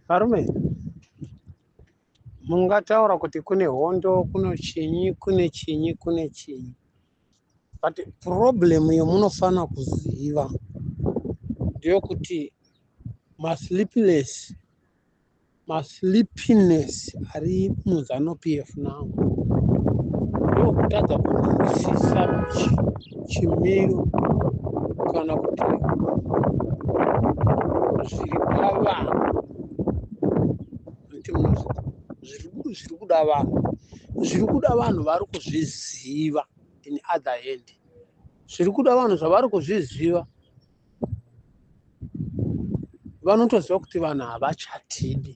Varume, mungataura kuti kune hondo, kuno chinyi, kune chinyi, kune chinyi, but problem yamunofanira kuziva ndeyekuti masleepless, masleepiness ari muZanu PF now ndokutadza kunzwisisa chimiro kana kuti zviri pavanhu. Kuti zviri kuda vanhu, zviri kuda vanhu vari kuzviziva. In other hand, zviri kuda vanhu zvavari kuzviziva, vanotoziva kuti vanhu havachatidi.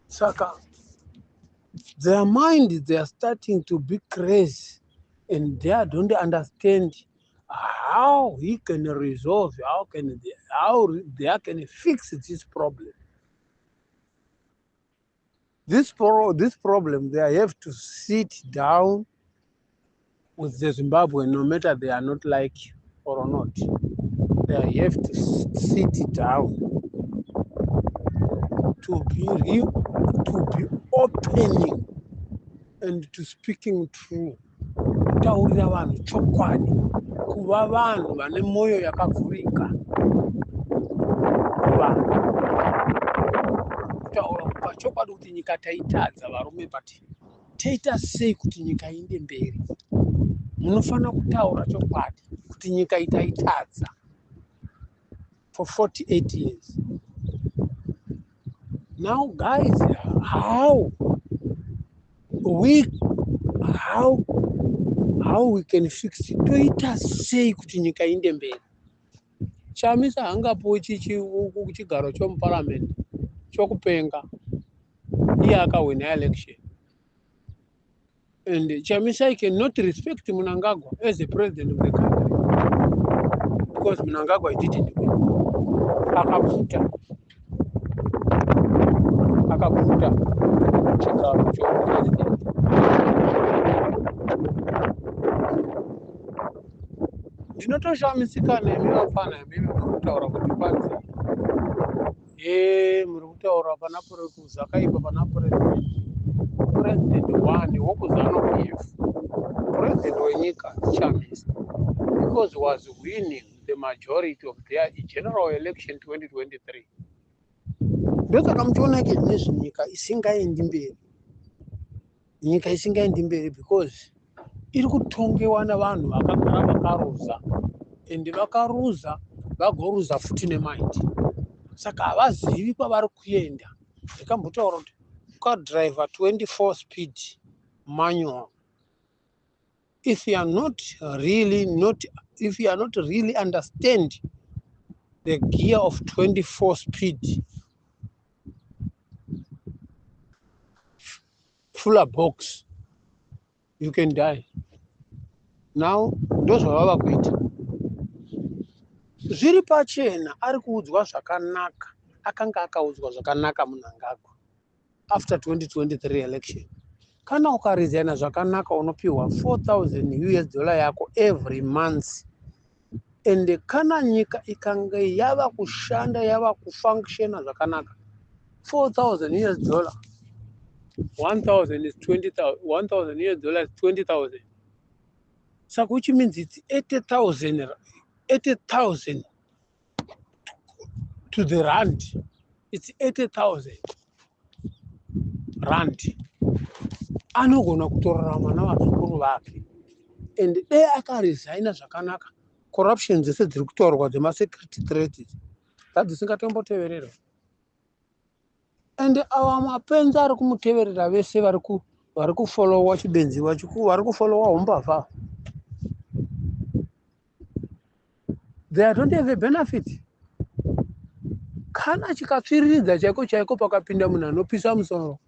Saka their mind, they are starting to be crazy and they don't understand how he can resolve, how they can fix this problem. This problem, they have to sit down with the Zimbabwe, no matter they are not like or not. They have to sit down to be real, to be opening and to speaking true. Kutaurira vanhu chokwadi, kuva vanhu vane mwoyo yakavhurika kuvanhu, kutaura pachokwadi kuti nyika taitadza varume, but toita sei kuti nyika iende mberi? Munofanira kutaura chokwadi kuti nyika itaitadza for 48 years now. Guys, how we can fix it? Toita sei kuti nyika iende mberi? Chamisa hangapuwi chigaro chomuparamende chokupenga. Iye akahwina election, and Chamisa cannot respect Mnangagwa as the president of the country because Mnangagwa didn't win. Akabvuta, akabvuta chigaro chomupresident. Ndinotoshamisika nemi vafana imimi muri kutaura kuti kwanzi ye muri kutaura pana zvakaipa pana president. President one wokuZanu PF, president wenyika, Chamisa, because was winning the majority of their general election 2023. Ndosaka muchiona ke nezvenyika isingaendi mberi, nyika isingaendi mberi, because iri kutongewa navanhu vakagara vakaruza, ende vakaruza vagoruza futi nemind, saka havazivi kwavari kuenda. Ndikambotaura kuti ukadhiraivha 24 speed manual, if you are not really understand the gear of 24 speed fuller box, you can die. Now ndozvavava kuita, zviri pachena. Ari kuudzwa zvakanaka, akanga akaudzwa zvakanaka Mnangagwa after 2023 election. Kana ukaresigna zvakanaka, unopiwa 4000 US dollar yako every month, and kana nyika ikange yava kushanda, yava kufunctiona zvakanaka, 4000 US dollar, 1000 is 20,000, 1000 US dollar is 20,000. Saka which means it's 80,000, 80,000 to the rand, it's 80,000 rand. Anogona kutorarama navazukuru vake. And dai akaresigna zvakanaka, corruption dzese dziri kutaurwa dzemasecurity threats dzadzisingatombotevererwa. And ava mapenzi ari kumuteverera vese vari kufollowa chibenzi, vari kufollowa umbavha, they don't have a benefit. Kana chikatsviriridza chaiko chaiko, pakapinda munhu anopisa musoro,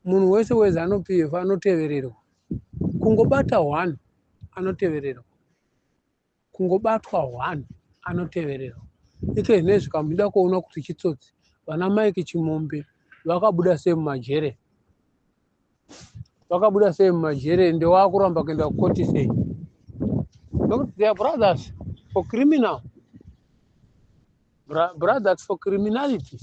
munhu wese weZanu PF anotevererwa. Kungobata one anotevererwa, kungobatwa one anotevererwa. Ike zvinezvi kamuda kuona kuti chitsotsi, vana Mike Chimombe vakabuda sei mumajere? Vakabuda sei mumajere? Ndewakuramba kuenda kukoti sei? Nokuti they are brothers for criminal. Brothers for Criminality.